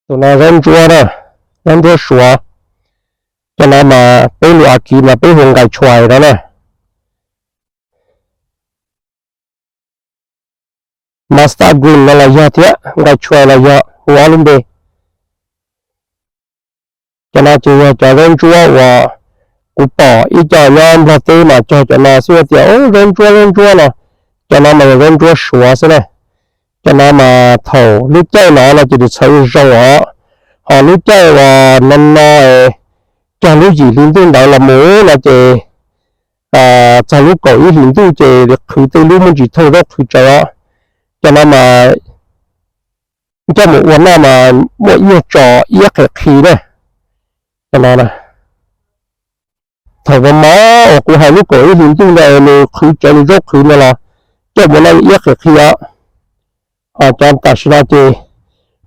Tus no zaub ntsuab na, zaub ntsuab Suav. Cov no mas peb lus Akiv mas peb hu nkais tshuais no na. Mustard green no los yog thiab, nkais tshuais los yog, hu ob lub npe. Cov no ces yog cov zaub ntsuab uas kuv pom ib co nyob Nplog teb mas cog cov no xwb tias zaub ntsuab zaub ntsuab no. Cov no mas yog zaub ntsuab Suav xwb na. Cov no mas thaum lub caij no no ces nws txhawv zoo os. Ho lub caij uas no no cog lub yim hli ntuj ntawd los mus no ces txog lub kaum ib hlis ntuj ces qhwv tej lub muaj ntsis thooj zaub qhwv tsawv os. Cov no mas coj mus ua noj mas muaj ib nyuag tso iab qhe qhi na. Cov no na, thaum mos mos uas kuv hais lub kaum ib hlis ntuj ntawd nws qhwv tsawv nws zaub qhwv no los coj mus noj iab qhe qhi os. Ho cov tam sim no ces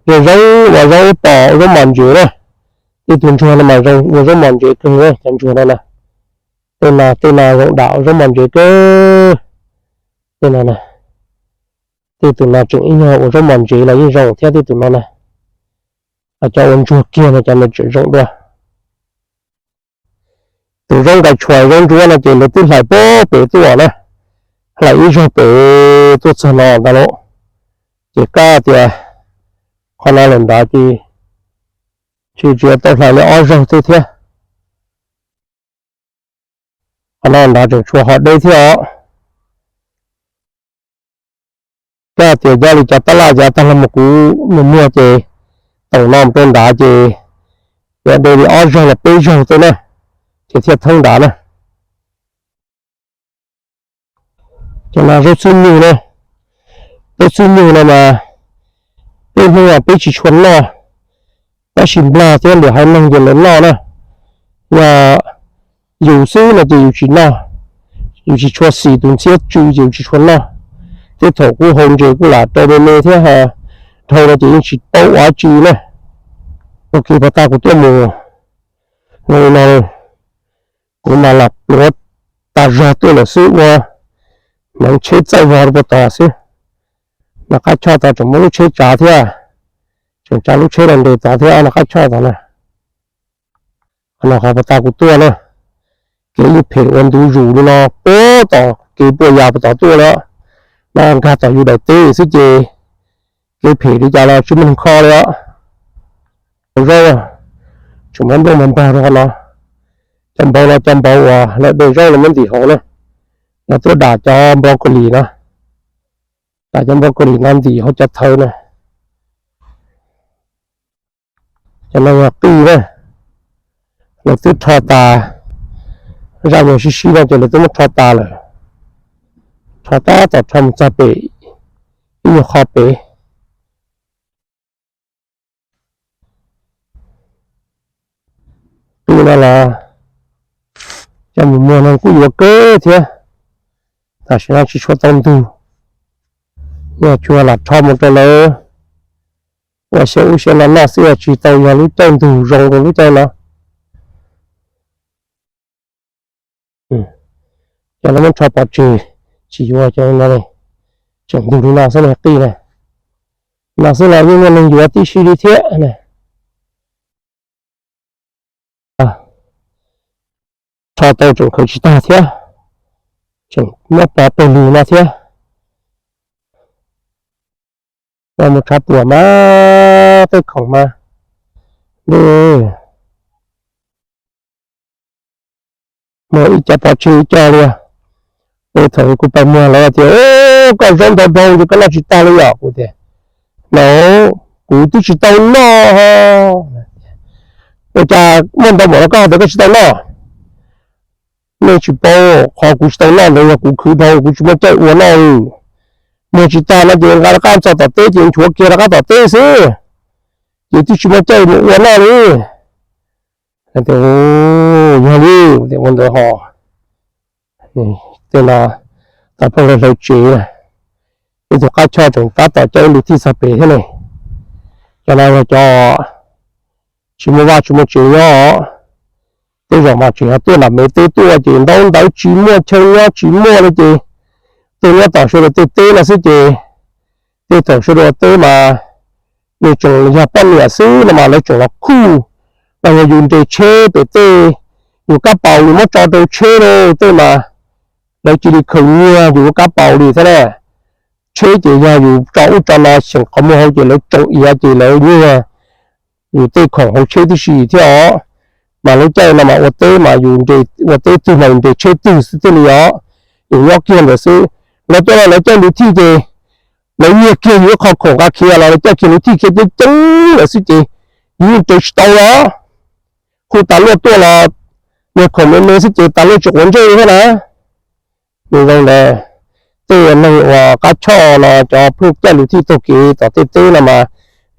yog zaub uas zaub pos zaub mos ntsev na. Tej tus ntsuag no mas zoo ua zaub mos ntsev kawg, cov ntsuag no na. Tej no tej no zoo dam ua zaub mos ntsev kawg. Tej no na, tej tus no tseem ib nyuag ua zaub mos ntsev los yeej zoo thiab tej tus no na. Cov ua ntsuag kiag no cov ntawd tseem zoo dua. Tus zaub nkais tshuais zaub ntsuab no ces lawv twb hlais puag pem tuaj na, hlais ib zaug pem tuaj txog no ntag lauj. Ces kab tias qhov no lawm nrad ces tsis tsis tau hlais li ob zaug tej thiab. Qhov no nrad tseem tshuav ho deb thiab os. Kab tias nyob li cov tab laj yav tag los mus kuv mus muag ces taum no rau nrad ces yuav de li ob zaug los peb zaug tej na, ces thiaj thoob nrad na. Cov no zaub txhwb nyug na, zaub txhwb nyug no mas peb Hmoob peb tsis tshua noj, tab sis Nplog thiab lwm haiv neeg ces lawv noj na. Yog yus xwb no ces yus tsis noj, yus tsis tshua xis tus ntxhiab tsw ces yus tsis tshua noj. Tej thaum kuj haus ntses kuj lam rau me me thiab, dhau no ces yeej tsis paub ua dab tsi na. Ua kev puag ta kuv tuaj mus zoo li no, kuv mas lam pluav tas zog tuaj lawm xwb ua hneev tsheb txawj vog rau puag tod xwb. Nov qab choj tod tseem muaj lub tsheb tsav thiab, tseem tsav lub tsheb los nres tod thiab nov qab choj tod na. Qhov no qhov puag ta kuv tuaj na, kev yeej phem ua ntu zus li no puag tom kev puas yas puag tom tuaj li os. No nkag tom yus daim teb xwb ces kev phem li cas los tsis muaj neeg kho li os. Zaub tseem muab nplooj mas npog rau qhov no. Cov npauv no cov npauv uas lawv de zaub los muab ntim hauv na, lawv tuaj dam cov broccoli no, dam cov broccoli no ntim hauv cov thawv na. Cov no yog qij na, lawv twb rho tas, zaj me sib sib no ces lawv twb muab rho tas lawm, rho tab tom rho mus txog pem ib nyuag qho pem. Qij no los cov mus muag no kuj yuav kawg thiab, tam sim no tsis tshua tau ntug, yog tsuas lam rho mus rau lawv ua xyab ub xyab no noj xwb, tsis tau yog lub caij ntug zoo rau lub caij no. Cov no muab rho pov tseg, tsis yuav cov no li, tseem ntug li no xwb na qij na. No xwb los yeej muaj neeg yuav tib si li thiab na. Rho tau tseem khaws tsis tag thiab, tseem muab pov pawg lug no thiab. Mus tshav puam mas tej khoom mas, muag ib co pov tseg ib co li. Thaum kuv pais muag lawv tias, koj zaub ntau dhau ces koj noj tsis tag li yom? Kuv tias, no, kuv twb tsis tau noj. Ua cas muaj ntau npaum no koj tias koj tsis tau noj? Nej tsis paub, qhov kuv tsis tau noj ntawd yog kuv khwv dhau kuv tsis muaj caij ua noj. Muag tsis tag no ces nqa rov qab txog tom teb ces nchuav kiag rov qab tom teb xwb, ces twb tsis muaj caij mus ua noj li. Tias, yog li, tias ua ntawd ho. Tej no tau pheej hlawv tsev, ib tug qab choj tseem tab tom caij ib ntu tig txog pem thiab ne. Cov no yog cov tsis muaj vaj tsis muaj tsev nyob. Tej zaum mas tseem yog tuaj nram Mev teb tuaj ces ntaub ntawv tsis muaj, chaw nyob tsis muaj li ces tuaj nyob tom sawv daws tej teb no xwb ces tej thaum sawv daws teb mas nws tseem yog poj niam xwb no mas lawv tseem los khuj, los yog yus nres tsheb pem tej, yus kab paus yus muab tso rau tsheb rau tej mas lawv cia li khaws nyiag yus lub kab paus li thiab na. Tsheb ces yog yus tso ub tso no xyeem qhov muag hauv ces lawv tsoo iav ces lawv nyiag yus tej khoom hauv tsheb tib si thiab os. Mas lub caij no mas ua teb mas yus ua teb twg mas yus nres tsheb twg xwb thiaj li os, yus nyob kiag ntawd xwb. Lawv tuaj no lawv caij luv thij ces lawv nyiag kiag yus ib qho khoom nqa khiav los lawv caij kiag luv thij khiav ceeb ceeb lawm xwb ces yus yeej raws tsis tau los. Hu tas luaj tuaj los nyiag khoom me me xwb ces tas luaj tsis quav ntsej thiab na. Nws zoo ntawd, tej neeg uas qab choj no cov pheej caij luv thij taug kev tom tej teb no mas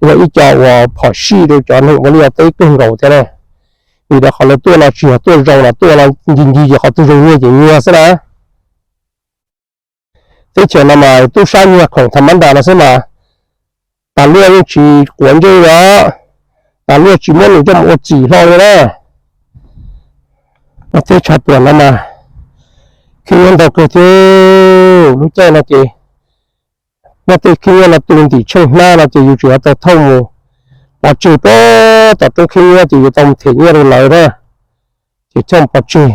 yog ib co uas phom sij rau cov neeg ua liaj ua teb kawg nkaus thiab na. Vim rau qhov lawv tuaj no tsis yog tuaj zoo los tuaj no ncig ncig ces qhov twg zoo nyiag ces nyiag xwb na. Teb chaws no mas tub sab nyiag khoom tham mab nras no xwb mas tas luaj yeej tsis quav ntsej li os, tas luaj tsis muab nws coj mus ua txim hlo li na. Noj tej tshav puam no mas khib nyiab ntau kawg thiab. Lub caij no ces noj tej khib nyiab no tu ntim tsheej hnab no ces yus tseem yuav tau thauj mus pov tseg puag tom roob khib nyiab ces yuav tau mus them nyiaj rau lawv na, ces coj mus pov tseg.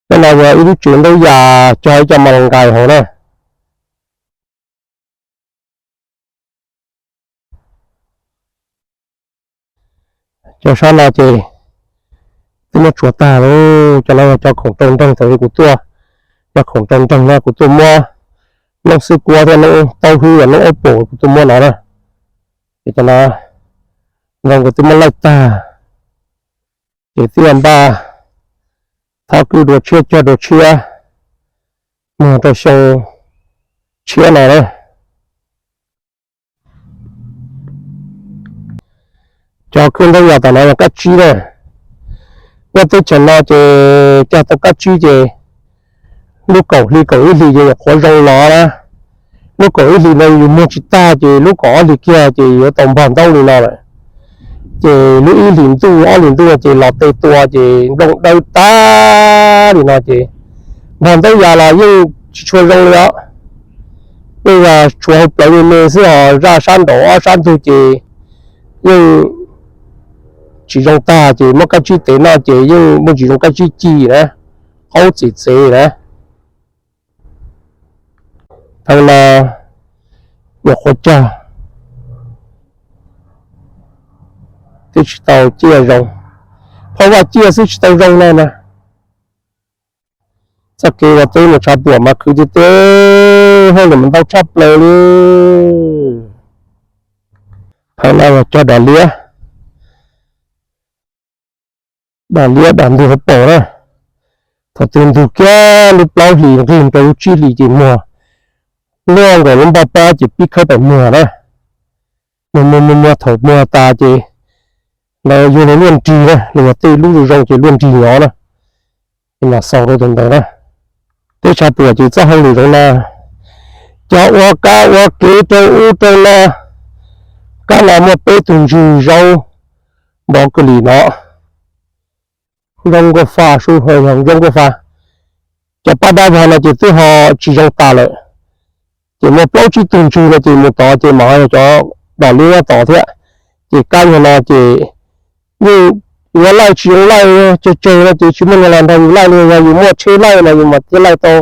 Tej no yog ib lub tsev ntaub yas cog ib co mas los nkais hauv na. Cov sab no ces twb muab tshuav tag lawm. Cov no yog cov khoom rau nreeg thaum kuv tuaj, cov khoom rau nreeg no kuv tuaj muab noob xwb kuab thiab noob taub hwb uas noob aub pom kuv tuaj muab no na. Ces cov no zoo kuv twb muab laij tag, ces thiaj npaj thab kwj dua tshiab cog dua tshiab muag rau xyoo tshiab no na. Cov khib ntaub yas tom no yog kab tsib na. Nyob teb chaws no ces cog tau kab tsib ces lub kaum hli kaum ib hlis ces yuav qhuav zoo los na. Lub kaum ib hlis no yus muag tsis tag ces lub kaum ob hlis kiag ces yuav tau npog ntaub li no lawm. Ces lub ib hlis ntuj ob hlis ntuj ces los tes tua ces nplooj dawb tag li no ces npog ntaub yas los yeej tsis tshua zoo li os. Yeej yog tshuav hauv plawv me me xwb, ho zaj sab nraud ob sab ntug ces yeej tsis zoo tag ces muab kab tsib tev noj ces yeej muaj tsis zoo kab tsib ci na, qaub txim txev na. Thaum no nyuam qhuav cog twb tsis tau ciaj zoo, phau vaj ciaj xwb tsis tau zoo no na. Txoj kev ua teb mus tshav puam mas khwv tiag tiag, hauj lwm mas ntau tshaj plaws li. Thaum no yog cog dam liab, dam liab dam ntug hauv paus na. Thaum twg ntug kiag lub plaub hlis nqig rau lub tsib hlis ces muag, luaj nkaus lub npog pob ces pib khawb pais muag na. Muag muag muag muag thaum muag tas ces lawv yuav luag luaj nrig na, los yog tej lub zoo zoo ces luaj nrig nyov na. Ces mam xaus rau tus ntawd na. Teb tshav puam ces txoj hauj lwm zoo na, cov ua kab ua kev rau ub rau no, kab no muaj peb tug ntswg zaub npov kawg li no. Zoo nkauj fa, zoo nkauj fa. Cov pab dab vog no ces twb ho tsis zoo tas lawm. Ces muaj plaub tsib tug ntswg no ces mus tod ces mam ho yog cov dam liab nyob tod thiab. Ces kab nyuag no ces yeej yuav laij tsis zoo laij, tsawg tsawg no ces tsis muaj neeg los nrog yus laij li, yog yus muaj tsheb laij no yus mam thiaj laij tau.